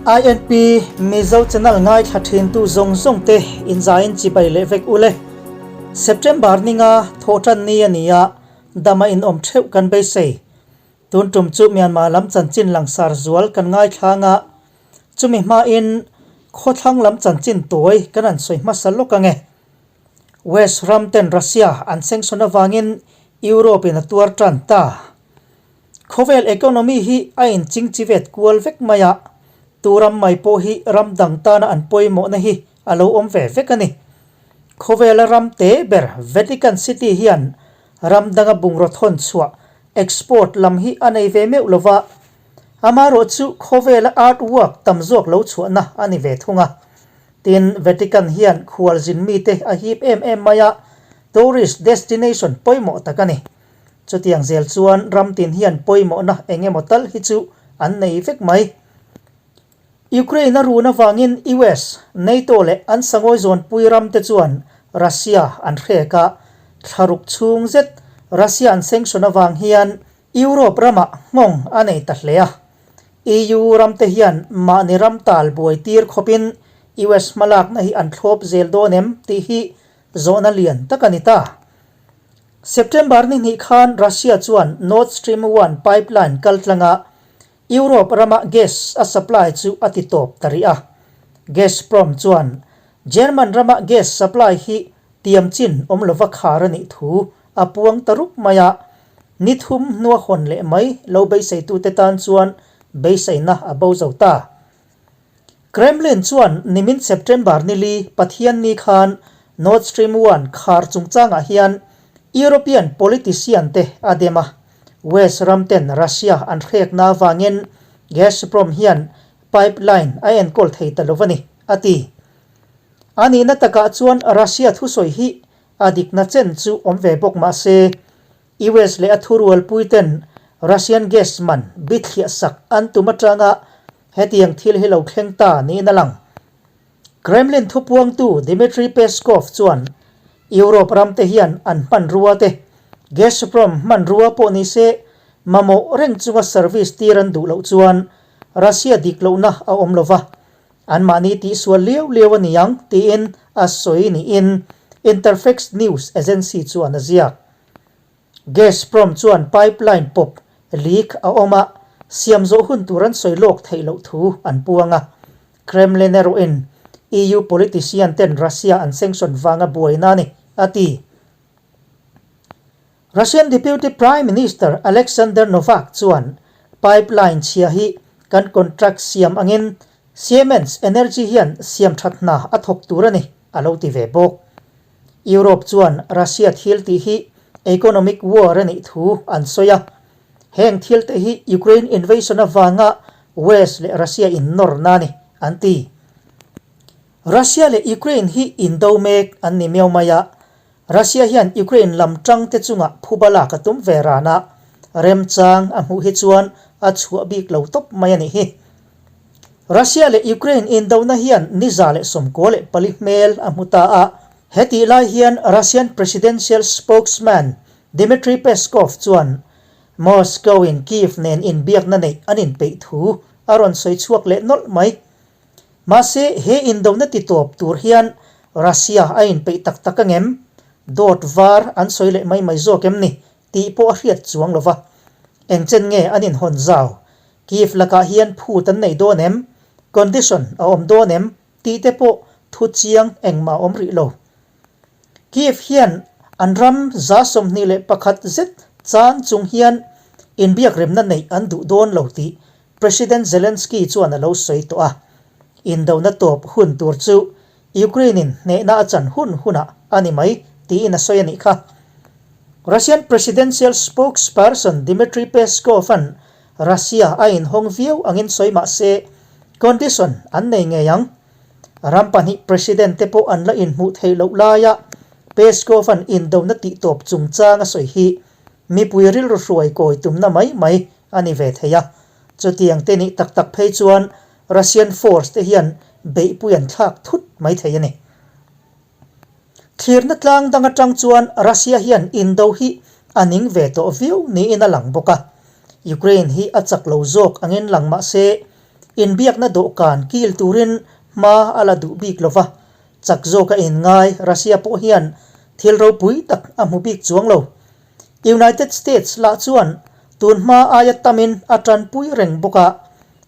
INP Mizo channel ngaithla thintu zawng zawng te inzaiin chibai leh vek ule. September ninga thawhtan ni a ni a, dama inawm theuh kan beisei. Tun tum chu Myanmar lam chanchin langsar zual kan ngaithlang a, chumi hmain khawthlang lam chanchin tawi kan han sawi hmasa lawk ange. West ram ten Russia an sanction avangin Europe in a tuar tan ta. Khawvel economy hi a inchingchivet kual vek mai a, tu ram mai pawh hi ram dang tana an pawimawhna hi a lo awm ve vek a ni. Khawvela ram te ber Vatican City hian ram danga bungraw thawn chhuah, export, lam hi a nei ve meuh lova, amaherawh chu khawvela art work tam zawk lo chhuahna a ni ve thung a. Tin, Vatican hian khualzin mite a hip em em mai a, tourist destination pawimawh tak a ni. Chutiang zel chuan ram tin hian pawimawhna eng emaw tal hi chu an nei vek mai. Ukraine a run avangin US, NATO leh an sangawi zawnpui ram te chuan Russia an hrek a, thlaruk chhung zet Russia an sanction avang hian Europe ramah nghawng a nei ta hle a. EU ram te hian mahni ram tal buai tir khawpin US hmalakna hi an thlawp zel dawn em tih hi zawhna lian tak a ni ta. September ni hnih khan Russia chuan Nord Stream One pipeline kaltlanga Europe rama gas a supply chu a ti tawp ta rih a. Gazprom chuan German rama gas supply hi tiam chin awm lova khar a nih thu a puang ta rup mai a, ni thum hnua hawn leh mai lo beiseitute tan chuan beiseina a bo zo ta. Kremlin chuan nimin September nili Pathianni khan Nord Stream One khar chungchangah hian European politician te a dem a, West ram ten Russia an hrekna avangin Gazprom hian pipeline a enkawl thei ta lo a ni, a ti. A nihna takah chuan Russia thusawi hi a dikna chen chu awm ve bawk mah se, US leh a thurualpui ten Russian gas man bithliah sak an tum atanga hetiang thil hi lo thleng ta niin a lang. Kremlin thupuangtu Dmitry Peskov chuan Europe ramte hian an hmanrua te, Gazprom hmanrua pawh ni se, mamawh reng chunga service tir an duh loh chuan Russia dik lohna a awm lo va, anmahni tihsual liau liau a ni ang tiin a sawi niin Interfax news agency chuan a ziak. Gazprom chuan pipeline pawp leak a awm a, siam zawh hun tur an sawi lawk theih loh thu an puang a. Kremlin erawhin EU politician ten Russia an sanction vanga buaina a ni, a ti. Russian Deputy Prime Minister Alexander Novak chuan pipeline chhia hi kan contract siam angin Siemens Energy hian siam that hna a thawk tur a ni, a lo ti ve bawk. Europe chuan Russia thil tih hi economic war a nih thu an sawi a. Heng thil te hi Ukraine invasion avanga West leh Russia in nawrna a ni, an ti. Russia leh Ukraine hi indo mek an ni miau mai a, Russia hian Ukraine lam tang te chungah phuba lak a tum ve ran a, remchang a hmuh hi chuan a chhuah bik lo tawp mai a nih hi. Russia leh Ukraine indona hian ni 194 hmel a hmu ta a, hetih lai hian Russian presidential spokesman Dmitry Peskov chuan Moscow-in Kyiv nen inbiakna neih an inpeih thu a rawn sawi chhuak leh nawlh mai. Mahse, he indona ti tawp tur hian Russia a inpeih tak tak angem? Dawt var an sawi leh mai mai zawk em ni tih pawh a hriat chuang lo va. Engchen nge an inhawn zau? Kyiv lakah hian phut an nei dawn em? Condition a awm dawn em? tih te pawh thu chiang engmah a awm rih lo. Kyiv hian an ram 21 zet chan chung hian inbiakremna neih an duh dawn lo tih President Zelensky chuan a lo sawi tawh a. Indona tawp hun tur chu Ukraine-in hnehna a chan hun hunah a ni mai tiin a sawi a nih kha. Russian presidential spokesperson Dmitry Peskov-a'n Russia a inhawng viau angin sawi mah se, condition an nei ngei ang. Ram pahnih president te pawh an la inhmuh theih loh laia Peskov-a'n indona tihtawp chungchang a sawi hi mipui rilru hruai kawi tumna mai mai a ni ve thei a. Chutiang te nih tak tak phei chuan Russian force te hian beihpui an thlak thut mai thei a ni. Thlirna tlang dang atang chuan Russia hian indo hi a ning ve tawh viau niin a lang bawk a. Ukraine hi a chak lo zawk angin lang mah se, inbiakna dawhkan kil turin hma a la duh bik lo va, chak zawka inngai Russia pawh hian thil ropui tak a hmu bik chuang lo. United States lah chuan tun hma aia tamin a tanpui reng bawk a,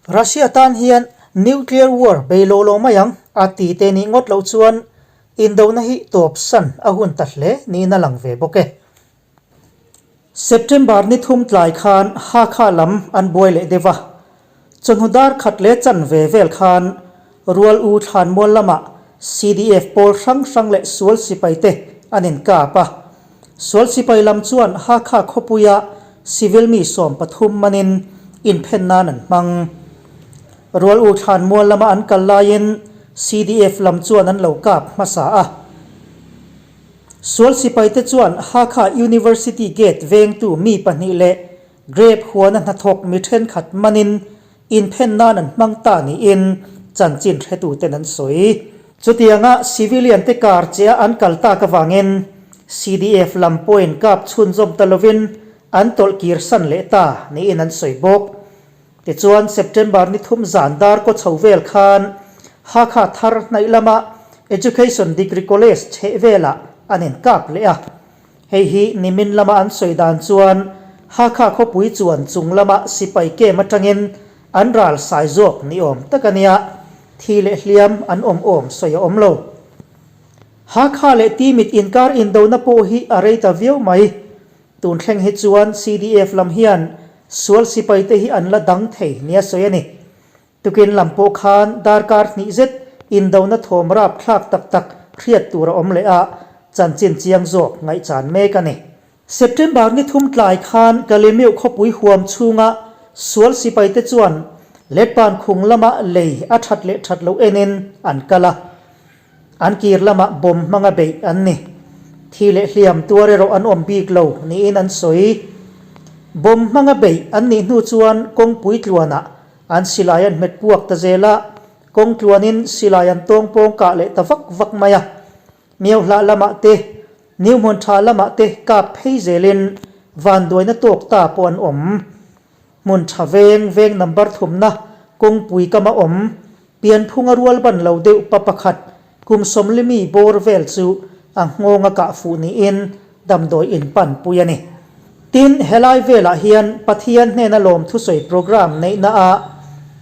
Russia tan hian nuclear war bei lo lo mai ang a ti te nih ngawt loh chuan indona hi tawp san a hun ta hle niin a lang ve bawk e. September ni thum tlai khan Hakha lam an buai leh deuh a, chawhnu dar khat leh chan ve vel khan Rual U Thlanmual lamah CDF pawl hrang hrang leh sual sipai te an inkap a. Sual sipai lam chuan Hakha khawpuia civil mi 13 manin inphen nan an hmang. Rual U Thlanmual lama an kal laiin CDF lam chuan an lo kap hmasa a. Sual sipaite chuan Hakha University gate vengtu mi pahnih leh grape huana hnathawk mi thenkhat manin inphen nan an hmang ta niin chanchin hretuten an sawi. Chutianga civilian te kar che a an kal tak avangin CDF lam pawhin kap chhunzawm ta lovin an tawlh kir san leh ta niin an sawi bawk. Tichuan, September ni thum zan dar kaw chho vel khan Hakha thar hnaih lama Education Degree College chheh velah an inkap leh a. Hei hi nimin lama an sawi dan chuan Hakha khawpui chuan chung lama sipai camp atangin an ral sai zawk ni awm tak a nia, thi leh hliam an awm awm sawi a awm lo. Hakha leh Timit inkar indona pawh hi a rei ta viau mai. Tun thleng hi chuan CDF lam hian sual sipaite hi an la dang thei nia sawi a ni. Tukin lam pawh khan darkar hnih zet indona thawm rap thlak tak tak hriat tur a awm leh a, chanchin chiang zawk ngaihchan mek a ni. September ni thum tlai khan Kalemeuh khawpui huam chhunga sual sipaite chuan Letpan khung lama lei a that leh that loh enin an kal a. An kir lamah bomb hmanga beih an ni. Thi leh hliam tuar erawh an awm bik lo niin an sawi. Bomb hmanga beih an nih hnu chuan kawngpui tluanah an silai an hmet puak ta zel a, kawng tluanin silai an tawng pawng kah leh ta vak vak mai a. Miohlah lamah te, Niuhmun tha lamah te kap phei zelin vanduaina tawk ta pawh an awm. Hmun tha veng veng number thumna kawngpui kama awm pianphunga rual ban lo deuh pa pakhat kum 40 mi bawr vel chu a nghawnga kah fuh niin damdawi in pan pui a ni. Tin, helai velah hian Pathian hnena lawm thusawi programme neihna ah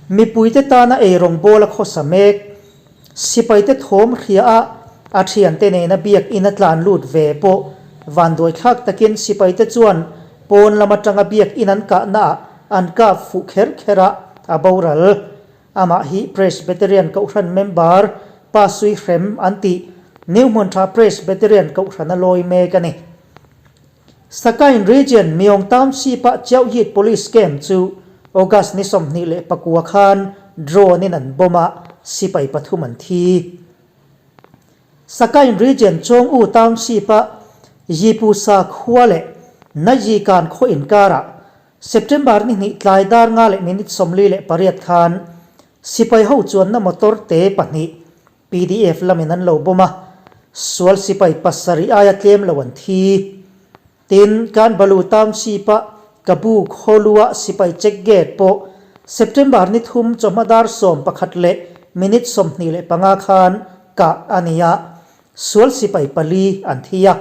mipuite tana eirawng bawla khawsa mek Sipaite thawm hria a, a thiante nena biakinn a tlan lut ve pawh vanduaithlak takin sipaite chuan pawn lam atanga biakinn an kahnaah an kap fuh kher kher a, a boral. Amah hi Presbyterian Kohhran member Pa Sui Hrem an tih New Hmuntha Presbyterian Kohhran a lawi mek a ni. Sakain Region Myong Township-a Chiauhit Police Camp chu August ni 29 khan drone-in an bomb a, sipai pathum an thi. Sakain Region Chawng-U Township-a Yipusa khua leh Nayikan khaw inkarah September ni hnih tlai dar nga leh minute 48 khan sipai ho chuanna motor te pahnih PDF lamin an lo bawm a, sual sipai pasarih aia tlem lo an thi. Tin, Kanbalu Township-a Kabu khawlua sipai check gate pawh September ni thum chawhma dar 11 leh minute 25 khan kah a ni a, sual sipai pali an thi a,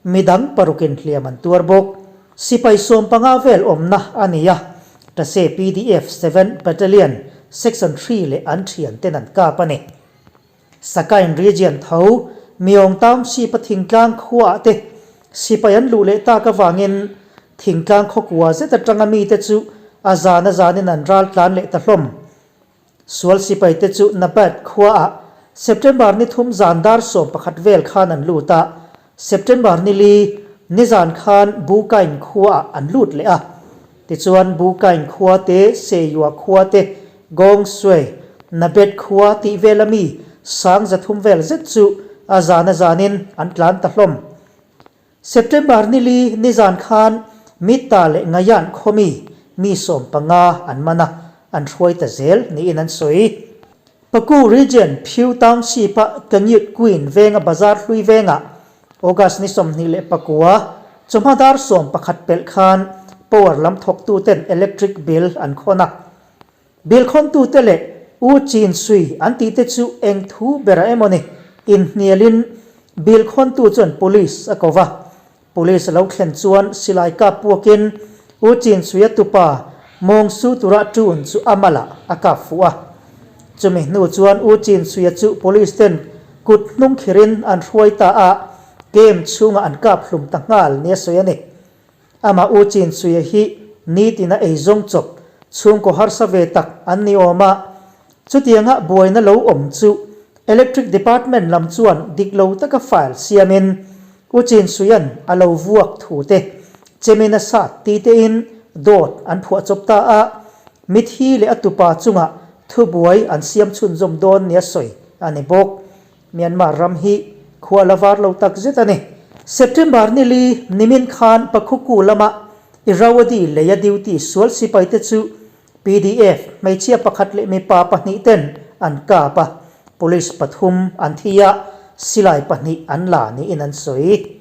midang parukin hliam an tuar bawk. Sipai 15 vel awmna a ni a, Tase PDF Seventh Battalion Section Three leh an thianten an kap a ni. Sakain Region tho Myong Township-a thingtlang khuaah te sipai an luh leh tak avangin thingtlang khawkua zet atanga mite chu a zan a zanin an ral tlan leh ta hlawm. Sual sipaite chu Nabat khuaah September ni thum zan dar 11 vel khan an lut a, September ni li nizan khan Bukain khuaah an lut leh a. Tichuan Bukain khua te, Seyua khua te, Gong Sui, Nabet khua tih vela mi sang 300 vel zet chu a zan a zanin an tlan ta hlawm. September ni li nizan khan Mitta leh Ngayan khawmi mi 15 an man a, an hruai ta zel niin an sawi. Paku Region Phyu Township-a Kanyut Queen venga bazar hlui vengah August ni 29 chawhma dar 11 pelh khan power lam thawktuten electric bill an khawn a. Bill khawntute leh. U Chin Sui an tih te chu eng thu berah emaw ni inhnialin bill khawntu chuan police a ko va. Police a lo thlen chuan silai kap puakin U Chin Sui-a tupa mawng su tura tun chu a malah a kap fuh a. Chumi hnu chuan U Chin Sui-a chu police ten kut hnung khirin an hruai ta a, camp chhungah an kap hlum ta nghal nia sawi a ni. Amah U Chin Sui-a hi nitina eizawng chawp chhungkaw harsa ve tak an ni awm a, chutianga buaina lo awm chu Electric Department lam chuan dik lo taka file siamin U Chin Sui-a'n a lo vuak thu te chemin a sat ti tein dawt an phuah chawp ta a, mithi leh a tupa chungah thubuai an siam chhunzawm dawn nia sawi a ni bawk. Myanmar ram hi khua la var lo tak zet a ni. September ni li nimin khan Pakhuku lama Irrawaddy leia duty sual sipaite chu PDF hmeichhia pakhat leh mipa pahnih ten an kap a, police pathum an thi a, silai pahnih an la niin an sawi.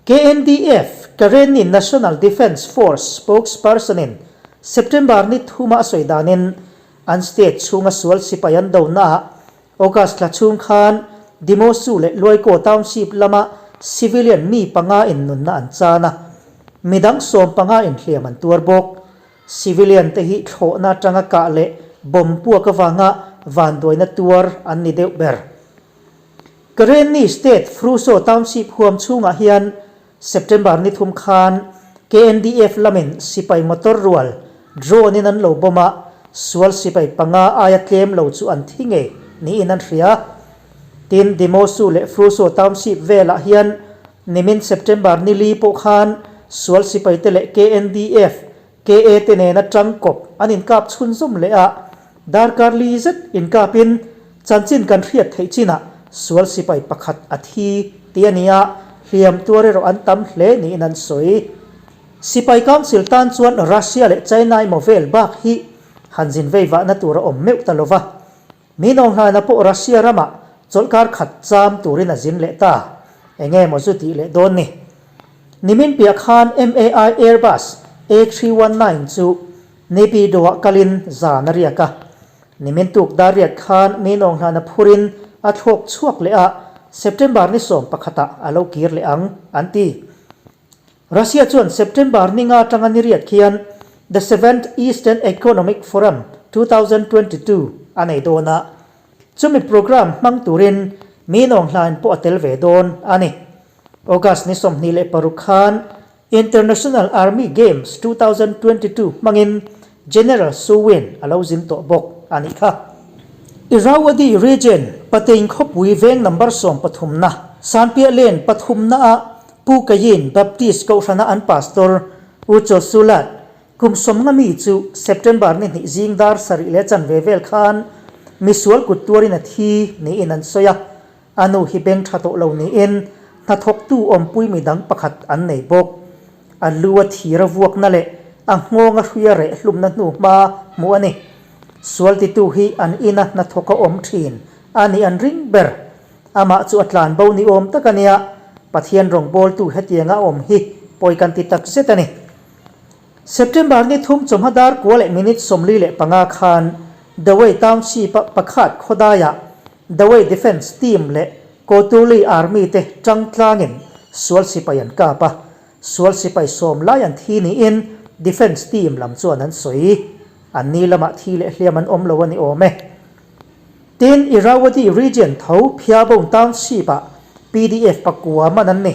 KNDF, Karenni National Defence Force spokesperson-in September ni thuma a sawi danin an state chhunga sual sipai an donaah August thla chhung khan Dimosu leh Luaikaw Township lama civilian mi panga in nunna an chan a, midang 15 in hliam an tuar bawk. Civilian te hi thlawhna atanga kah leh bomb puak avanga vanduaina tuar an ni deuh ber. Karenni State Hruso Township huam chhungah hian September ni thum khan KNDF lamin sipai motor rual drone in an lo bomb a, sual sipai panga aia tlem lo chu an thi ngei niin an hria. Tin, Dimosu leh Hruso Township velah hian nimin September ni li pawh khan sual sipaite leh KNDF KA te nena tangkawp an inkap chhunzawm leh a, darkar li zet inkapin chanchin kan hriat theih chinah sual sipai pakhat a thi tih a ni a, hliam tuar erawh an tam hle niin an sawi. Sipai Council tan chuan Russia leh China emaw vel bak hi han zin vei vahna tur a awm meuh ta lo va, min awng hlana pawh Russia ramah chawlhkar khat cham turin a zin leh ta, enge maw zu tih leh dawn ni. Nimin piah khan MAI Airbus A319 chu Naypyidaw-ah kalin zan a riak a. Nimin tuk dar riat khan min awng hlana phurin a thlawk chhuak leh a, September ni 11 ah a lo kir leh ang, an ti. Russia chuan September ni nga atanga ni riat khian The Seventh Eastern Economic Forum 2022 a nei dawn a. Chumi programme hmang turin min awng hlain pawh a tel ve dawn a ni. August ni 26 khan International Army Games 2022 hmangin General Su Win a lo zin tawh bawk a nih kha. Irrawaddy Region, Patein khawpui veng number 13 na, Sanpiah Lane pathumna ah Pu Kayin Baptist Kohhrana an Pastor U Cho Sulat kum 50 mi chu September ni hnih zing dar sarih leh chanve vel khan misual kut tuarin a thi niin an sawi a. A nu hi beng tha tawh lo niin hnathawktu awmpui midang pakhat an nei bawk. A lu a thir a vuakna leh a nghawng a hrui a reh hlumna hnu hma hmuh a ni. Sual titu hi an ina hnathawk a awm thin a nih an ring ber. Amah chu a tlan bo ni awm tak a nia, Pathian rawngbawltu hetianga a awm hi pawi kan ti tak zet a ni. September ni thum chawhma dar kua leh minute 45 khan Dawei Township-a pakhat khawdaiah Dawei Defence Team leh Kotuli Army te tang tlangin sual sipai an kap a, sual sipai sawm lai an thi niin Defence Team lam chuan an sawi. An ni lamah thi leh hliam an awm lo a ni awm e. Tin, Irrawaddy Region tho Phiabon Township-ah PDF pakua man an ni.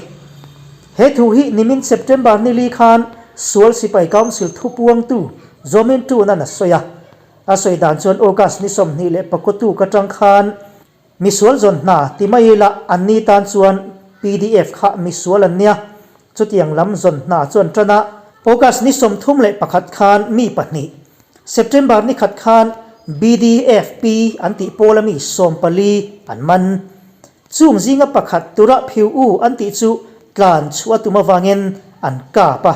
He thu hi nimin September ni li khan Sual Sipai Council thupuangtu Zomin Tun-a'n a sawi a. A sawi dan chuan August ni 21 tuk atang khan misual zawn hna ti mai ila an ni tan chuan PDF kha misual an nia. Chutiang lam zawn hna chuan tan a. August ni 31 khan mi pahnih September ni khat khan BDFP an tih pawl ami 14 an man. Chung zinga pakhat tura phiu u an tih chu tlan chhuah a tum avangin an kap a,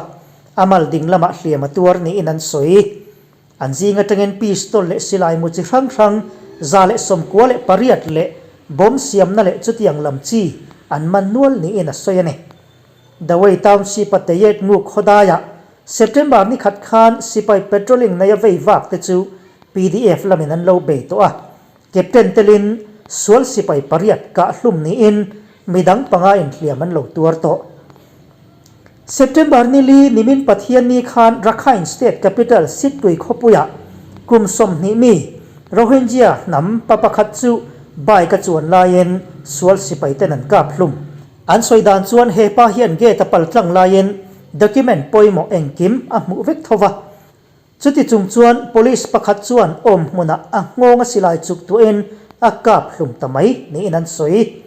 a mal ding lamah hliam a tuar niin an sawi. An zing atangin pistol leh silai mu chi hrang hrang 198 leh bomb siamna leh chutiang lam chi an man nual niin a sawi a ni. Dawei Township-a Teyet Nguk khawdaiah September ni khat khan sipai patrolling neia vei vak te chu Pdf lamin an lo bei tawh a, Captain telin sual sipai pariat kah hlum niin midang panga inhliam an lo tuar tawh. September nili nimin Pathianni khan Rakhine State capital Sittui khawpuiah kum 20 mi Rohingya hnam pa pakhat chu bike a chuan laiin sual sipai ten an kap hlum. An sawi dan chuan he pa hian gate a pal tlang laiin document pawimawh engkim a hmuh vek tho va. Chuti chung chuan police pakhat chuan awm hmunah a nghawng a silai chuk tuahin a kap hlum ta mai niin an sawi.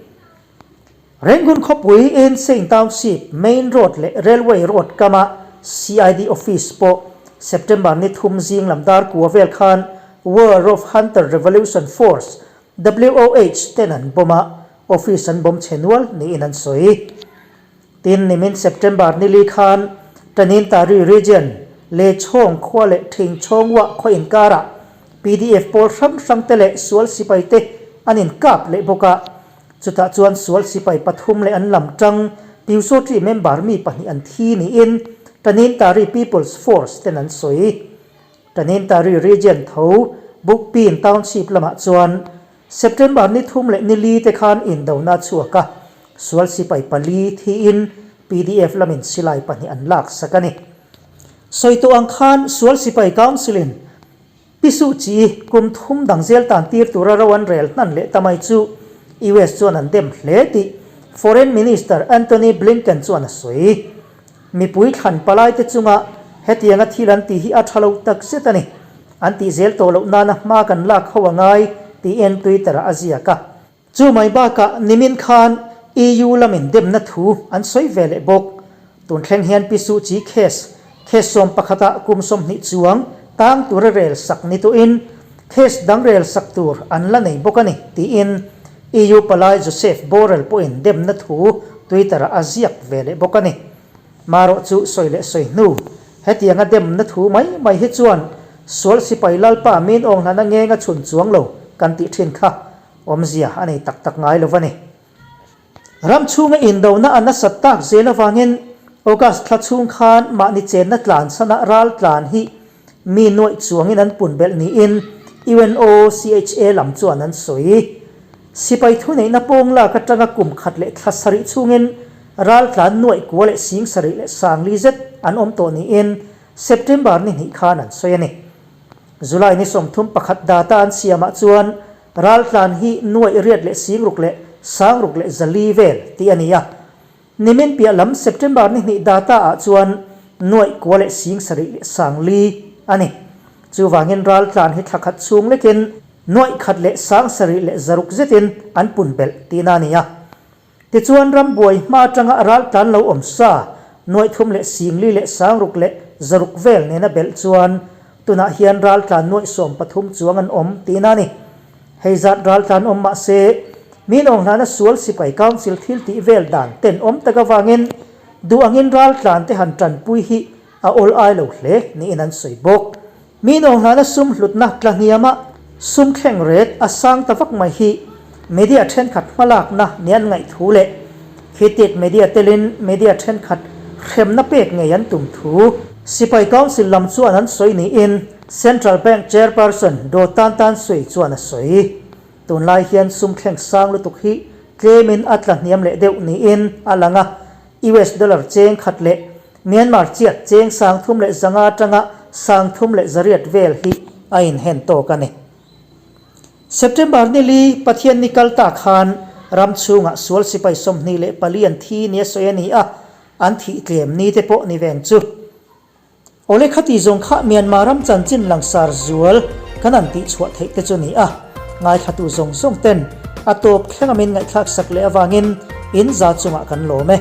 Rangoon khawpui Insein Township main road leh Railway road kama CID office pawh September ni thum zing lam dar kua vel khan War of Hunter Revolution Force, WOH, ten an bomb a, office an bomb chhe nual niin an sawi. Tin, nimin September nili khan Tanintari Region, Lechhawng khua leh Thingchhawngwah khaw inkarah pdf pawl hrang hrang te leh sual sipai te an inkap leh bawk a. Chutah chuan sual sipai pathum leh an lam tang Pyusawṭi member mi pahnih an thi niin Tanintari People's Force ten an sawi. Tanintari Region tho Bukpin Township lamah chuan September ni thum leh ni li te khan indona a chhuak a, sual sipai pali thiin pdf lamin silai pahnih an lak sak a ni. Sawi tawh ang khan sual sipai council in Pi Suu Kyi kum thum dang zel tan tir tura ro an rel hnan leh ta mai chu US chuan an dem hle tih Foreign Minister Antony Blinken chuan a sawi. Mipui thlan palai te chunga hetianga thil an tih hi a tha lo tak zet a ni. An tih zel tawh loh nana hma kan lak ho a ngai tiin Twitter ah a ziak a. Chu mai bakah nimin khan EU lamin demna thu an sawi ve leh bawk. Tun thleng hian Pi Suu Kyi case, case 11 ah kum 20 chuang tang tura rel sak ni tuhin case dang rel sak tur an la nei bawk a ni tiin EU palai Joseph Borrell pawhin demna thu Twitter ah a ziak ve leh bawk a ni. Marawh chu sawi leh sawi hnu, hetianga demna thu mai mai hi chuan sual sipai Lalpa min awng hlana ngeng a chhun chuang lo kan tih thin kha awmzia a nei tak tak ngai lo va ni. Ram chhunga indona a nasat tak zel avangin August thla chhung khan mahni chenna tlan chhanah ral tlan hi mi nuaih chuangin an pun belh niin UNOCHA lam chuan an sawi. Sipai thuneihna pawng lak atanga kum khat leh thla sarih chhungin ral tlan nuaih kua leh sing sarih leh sangli zet an awm tawh niin September ni hnih khan an sawi a ni. July ni 31 data an siamah chuan ral tlan hi nuaih riat leh sing ruk leh sang ruk leh zali vel tih a ni a. Nimin piah lam September ni hnih data ah chuan nuaih kua leh sing sarih leh sang li a ni. Chuvangin ral tlan hi thla khat chhung lekin nuaih khat leh sang sarih leh zaruk zetin an pun belh tihna a ni a. Tichuan ram buai hma atanga ral tlan lo awm sa nuaih thum leh sing li leh sang ruk leh zaruk vel nena belh chuan tunah hian ral tlan nuaih 13 chuang an awm tihna a ni. Hei zat ral tlan awm mah se, min awng hlana sual sipai council thil tih vel dan ten awm tak avangin duh angin ral tlan te han tanpui hi a awl ai lo hle niin an sawi bawk. Min awng hlana sum hlutna tla hniama sum thleng ret a sang ta vak mai hi media thenkhat hmalakna ni an ngaih thu leh khitit media telin media thenkhat hremna pek ngei an tum thu sipai council lam chuan an sawi niin Central Bank Chairperson Daw Tan Tan Sui chuan a sawi. Tunlai hian sum thleng sang lutuk hi tlemin a tla hniam leh deuh niin a lang a, US dollar cheng khat leh Myanmar chiat cheng 305 atanga 308 vel hi a inhen tawk a ni. September nili Pathian ni kal ta khan ram chhungah sual sipai 24 an thi nia sawi a ni a, an thih tlem ni te pawh ni veng chu. Awle khati zawng kha Myanmar ram chanchin langsar zual kan an tih chhuah theih te chu ni a, ngaithlatu zawng zawng ten a tawp thleng a min ngaihthlak sak leh avangin in za chungah kan lawm e.